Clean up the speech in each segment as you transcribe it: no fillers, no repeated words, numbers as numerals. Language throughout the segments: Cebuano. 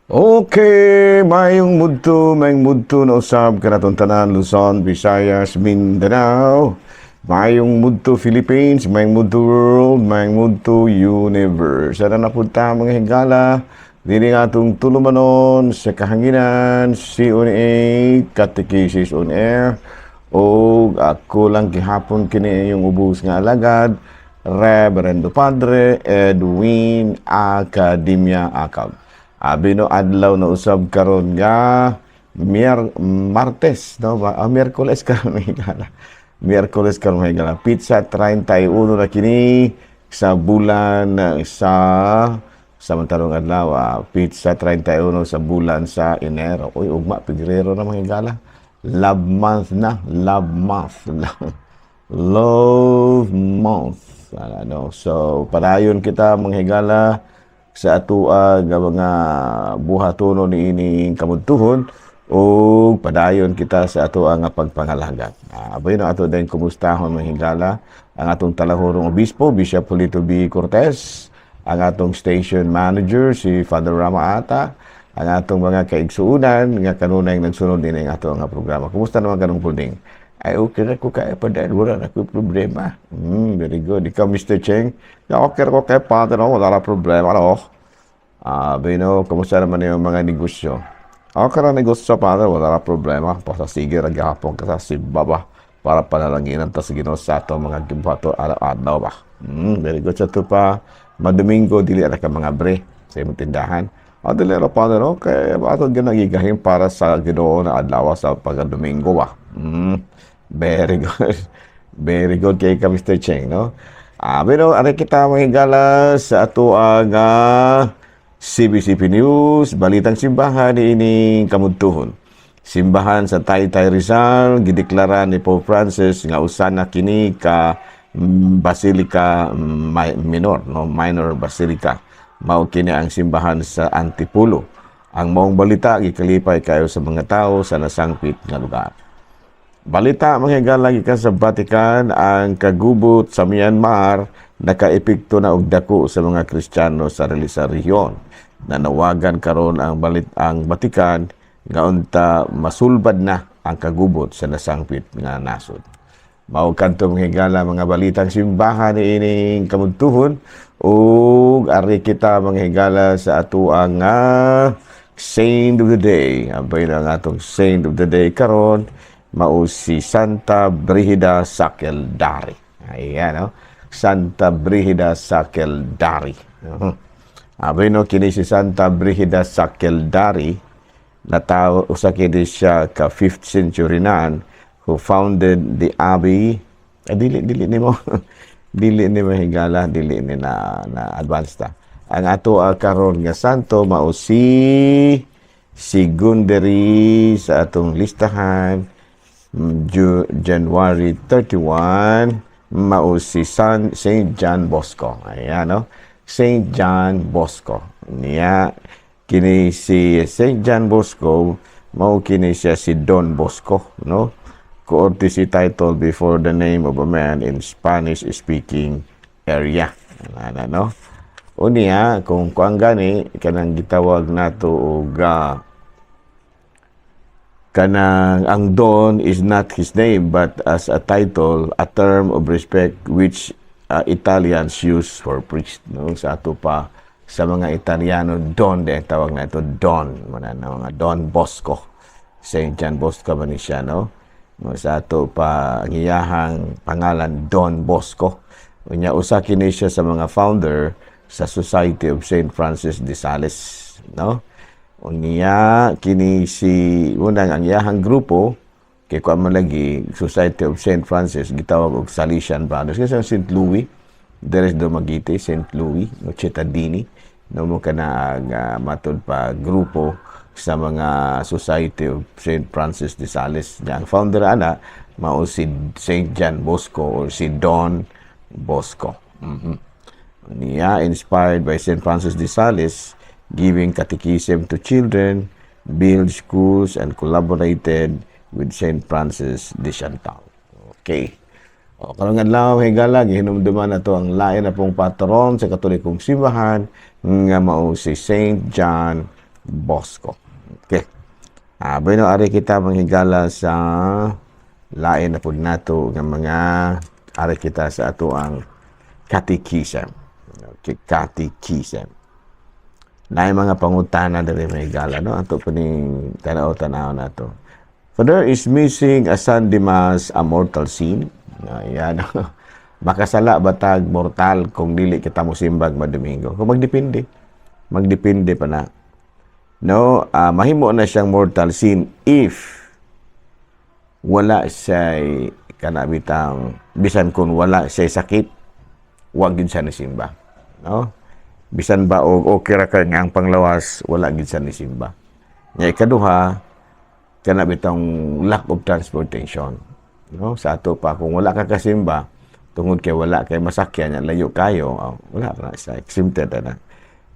Okay, mayong mudto na usab kanatong tanan, Luzon, Visayas, Mindanao. Mayong mudto Philippines, mayong mudto world, mayong mudto universe. Sana napunta, mga higala, dini nga atong tulumanon sa kahanginan, CONA, Catechesis on Air. O ako lang gihapon kini yung ubos nga alagad, Reverendo Padre Edwin Academia Acab. Abi no, adlaw na usab karon nga Martes, no ba? Ah, Miyerkules karon, mga higala. Miyerkules karon, mga higala. Petsa 31 na kini sa bulan sa samantarong adlaw, petsa 31 sa bulan sa Enero. Uy, ugma Pebrero na, mga higala. Love month na, love month. Love month. Ano, so padayon kita, mga higala, sa atua nga mga buhatono niining kamudtuhon ug padayon kita sa atua nga pagpangalaga. Aboy na ato din kumustahon, mga higala, ang atong talahurong obispo, Bishop Polito B. Cortez, ang atong station manager si Father Rama Ata, ang atong mga kaigsuunan nga kanunay nagsunod din ang ato nga programa. Kumusta naman kanong pulding? Ay, okay na ko kaya pa dahil wala na ko problema. Very good. Ikaw, Mr. Cheng? Ya, okay ko kay Father, no? Wala na problema, no? Ah, Bino, kumusta naman yung mga negosyo? Okay na negosyo, Father, wala na problema. Basta sige, gihapon ka sa simba ba? Para panalanginan ta sa Ginoo sa ato mga gibuhato araw-adlaw ba? Very good sa ito pa. Madomingo, dili ra ka mga bre sa imong tindahan. Ah, dili ra, Father, okay. Ato ginagigahin para sa Ginoo na adlaw sa pagka-Domingo ba? Very good. Very good kay ka, Mr. Cheng, no? Ah, pero ari kita, mga higala, sa ato ang CBCP News, Balitang Simbahan ining kamudtuhon. Simbahan sa Taytay, Rizal, gideklara ni Pope Francis nga usa na kini ka Basilica Minor, no, minor basilica. Mao kini ang simbahan sa Antipolo. Ang maong balita gikalipay kayo sa mga tao sa nasangpit nga lugar. Balita, mga higala, gikan sa Vatican, ang kagubot sa Myanmar nakaepekto na og dako sa mga Kristiyano sa rehiyon. Nanawagan karon ang Vatican nga unta masulbad na ang kagubot sa nasangpit nga nasod. Mao kadto, mga higala, mga balitang simbahan niining kamudtuhon ug ari kita, mga higala, sa atoang nga Saint of the Day. Abay na ang atong Saint of the Day karon mao si Santa Brigida Sakeldari. Ayan, no? Santa Brigida Sakeldari. Abay no, kini si Santa Brigida Sakeldari natawo usa kini siya ka 5th century nun who founded the abbey. Ah, dili dili nimo, dili ni mahigala, dili ni na, na advance ta. Ang ato karon nga santo mao si Gunderi sa atong listahan January 31, mao si Saint John Bosco. Ayan, no? Saint John Bosco. Niya, kini si Saint John Bosco, mao kini siya si Don Bosco, no? Courtesy title before the name of a man in Spanish-speaking area. Ano, no? Unya, kung kuang gani, kanang gitawag nato og kanang ang Don is not his name but as a title, a term of respect which Italians use for priest, no? Sa ato pa sa mga Italiano, Don de tawag na ito, Don mana na mga Don Bosco. Saint John Bosco ba ni siya, no? Sa ato pa ang iyahang pangalan Don Bosco. Unya usa kini siya sa mga founder sa Society of Saint Francis de Sales, no? Unya kini si unang ang iyahang grupo kay kuan man lagi Society of Saint Francis gitawag og Salesian Brothers kasi ang Saint Louis there is Dumaguete, Saint Louis no Cittadini, no, mo kana ang matud pa grupo sa mga Society of Saint Francis de Sales. Ang founder ana mao si Saint John Bosco or si Don Bosco. Niya, inspired by Saint Francis de Sales, giving catechism to children, build schools, and collaborated with Saint Francis de Chantal. Okay. O, karong adlaw, higala, gihinumduman na to ang lain na pong patron sa Katolikong Simbahan nga mao si Saint John Bosco. Okay. Bueno, ari kita, mga higala, sa lain na pud nato nga mga, ari kita sa ato ang catechism. Okay, catechism. Naay mga pangutana diri, mga higala, no? Ato pa ning tanaw-tanaw nato. Father, is missing a Sunday Mass a mortal sin? Ayan. Makasala ba tag mortal kung dili kita mosimbag Domingo? Kung magdepende. Magdepende pa na. No, mahimo na siyang mortal sin if wala siya kana bitang bisan kung wala siya sakit, wag gid siya nisimba, no? Bisan ba og okay ra kay nga ang panglawas, wala gid siya nisimba. Nya ikaduha, kana bitang lack of transportation, no? Sa ato pa, kung wala ka kasimba tungod kay wala kay masakyan, nya layo kayo, oh, wala na siya, exempted na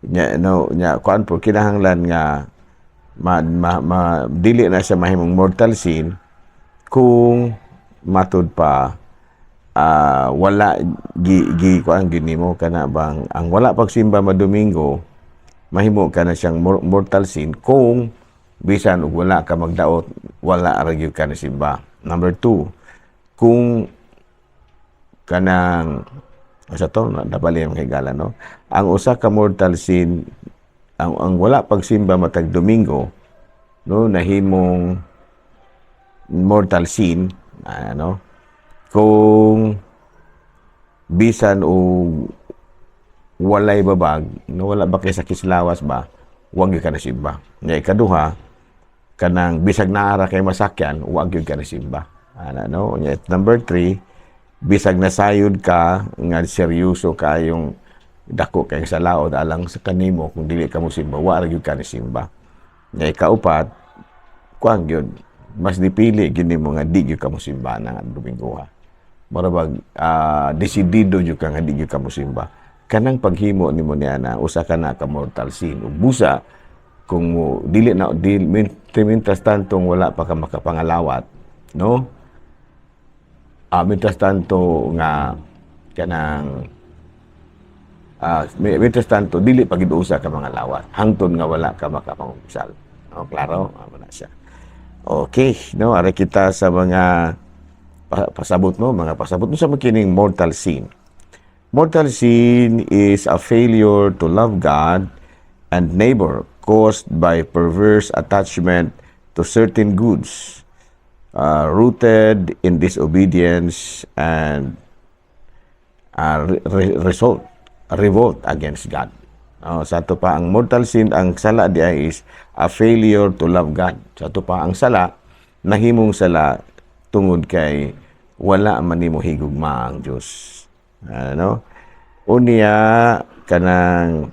nya, no? Nya kuan po, kinahanglan nga ma, ma, ma dili na siya mahimong mortal sin kung matud pa wala gi gi kuan gini mo kana bang ang wala pagsimba Domingo, mahimo ka na siyang mortal sin kung bisan og wala ka magdaot, wala ra gyud ka nisimba. Number 2, kung kanang sa to nabali ang higala, no, ang usa ka mortal sin, ang wala pagsimba matag Domingo, no, nahimong mortal sin ano kung bisan og walay babag, no, wala ba kay sakit sa lawas ba, wag gyud ka nasimba. Nya ikaduha, kanang bisag naa ra kay masakyan, wag gyud ka nasimba ana, no? Nya number 3, bisag nasayod ka nga seryoso kayong dako kay sa laod alang sa kanimo, kung dili ka mosimba, wa ra gyud ka nisimba. Nya ikaupat, kuan gyud, mas dipili gyud nimo nga di gyud ka mosimba na Domingo ha. Mura bag desidido gyud ka nga di gyud ka mosimba. Kanang paghimo nimo niya na usa ka na ka mortal sin. Ug busa kung mo dili na di, mientras tantong wala pa ka makapangalawat, no, mientras tanto nga kanang mientras tanto dili pa gid usa ka mangalawat hangtod nga wala ka makapangumpisal. No, klaro na siya. Okay, no, ari kita sa mga pasabot, no, mga pasabot no sa kining mortal sin. Mortal sin is a failure to love God and neighbor caused by perverse attachment to certain goods, rooted in disobedience and result revolt against God. Oh, sa ato pa ang mortal sin, ang sala di ay is a failure to love God. Sa ato pa ang sala nahimong sala tungod kay wala man nimo higugma ang Dios. Ano? Unya kanang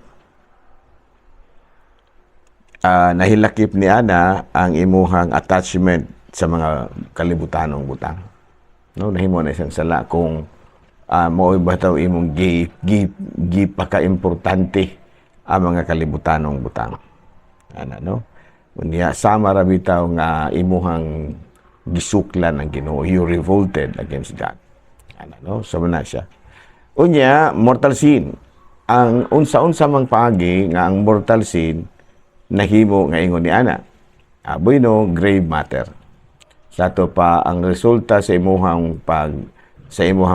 nahilakip ni ana ang imuhang attachment sa mga kalibutanong butang. No, nahimo na isang sala kung mao ba taw imong gi gi gi paka-importante ang mga kalibutanong butang. Ana, no? Unya sama ra bitaw nga imuhang gisuklan ang Ginoo, you revolted against God. Ana, no? So na siya. Unya mortal sin. Ang unsa-unsa mang paagi nga ang mortal sin nahimo nga ingon ni ana. Bueno, grave matter. Sa ato pa ang resulta sa imuhang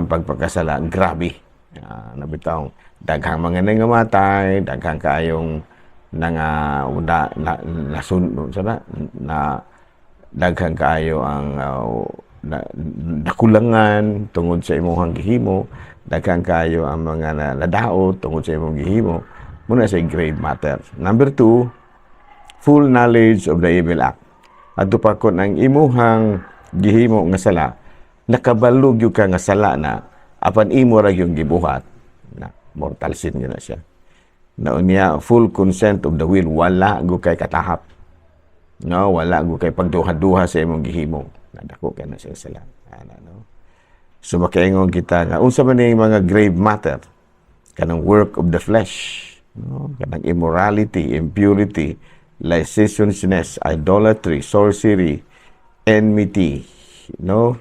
pagpakasala, grabe. Nabitaw daghang mga nangamatay, daghang kaayong nanga na, na, nasun sa na, na daghan kaayo ang na, nakulangan tungod sa imuhang gihimo, daghan kaayo ang mga nadaot tungod sa imong gihimo. Muna sa grave matter. Number 2, full knowledge of the evil act. Adto pa kon ang imuhang gihimo nga sala, nakabalo gyud ka nga sala na, apan imo ra gyud gibuhat na, mortal sin gyud na siya. Na unya, full consent of the will, wala gyud kay katahap. No, wala gyud kay pagduha-duha sa imong gihimo. Nadako kay na siya sala. Ana, no? So makaingon kita nga unsa man ning mga grave matter? Kanang work of the flesh, no? Kanang immorality, impurity, licentiousness, idolatry, sorcery, enmity, no?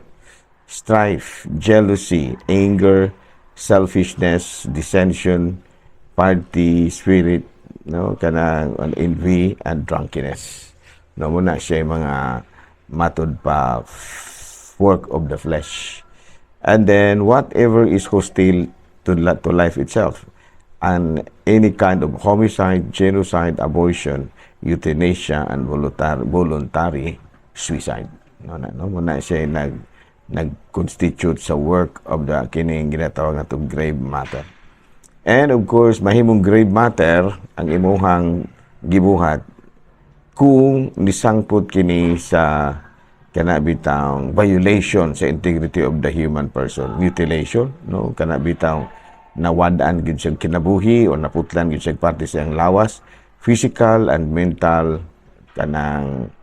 Strife, jealousy, anger, selfishness, dissension, party spirit, no, kanang envy and drunkenness, no? Mao na siya yung mga matud pa work of the flesh. And then whatever is hostile to life itself and any kind of homicide, genocide, abortion, euthanasia and voluntary suicide, no? Na no, mao na siya nag nag-constitute sa work of the kining ginatawag nga grave matter. And of course, mahimong grave matter ang imuhang gibuhat kung nisangpot kini sa kana bitang violation sa integrity of the human person, mutilation, no, kana bitang nawad-an gid siyang kinabuhi o naputlan gid siyang parte sa iyang lawas, physical and mental, kanang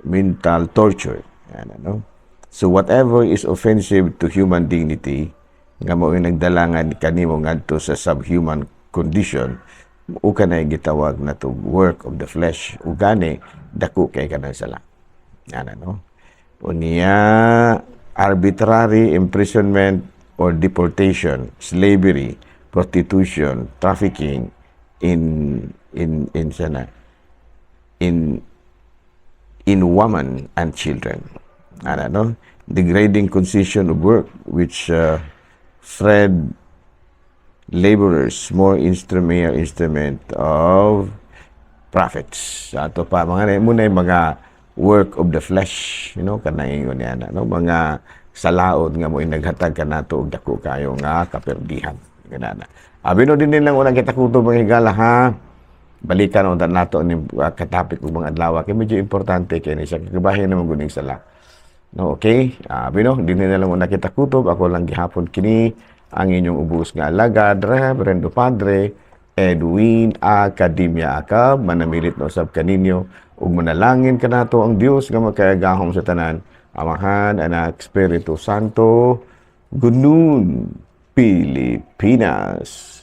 mental torture. Yan, ano? So whatever is offensive to human dignity nga mao yung nagdala nga kanimo ngadto sa subhuman condition, o kanay gitawag na to work of the flesh, ug gani dako kay kanang sala. Yan, ano? Unya, arbitrary imprisonment or deportation, slavery, prostitution, trafficking in sana in women and children. Ano, no? Degrading condition of work which freed laborers more instrument of profits. Ato pa mga muna yung mga work of the flesh, kanang ingon niya no, mga salaod nga mo naghatag kanato og dako kayo nga kaperdihan. Ganana. Abi no din lang unang kita kutob, mga higala, ha. Balikan unta nato ni katapik og mga adlaw kay medyo importante kay ni siya, kagabahin naman guning sala. No, okay? Abi no, dinhi na lang una kita kutob. Ako lang gihapon kini ang inyong ubos nga alagad, Reverendo Padre Edwin Academia Acab. Manamilit na usab kaninyo ug manalangin kanato ang Dios nga makagagahom sa tanan, Amahan, Anak, Espiritu Santo. Good noon, Pilipinas.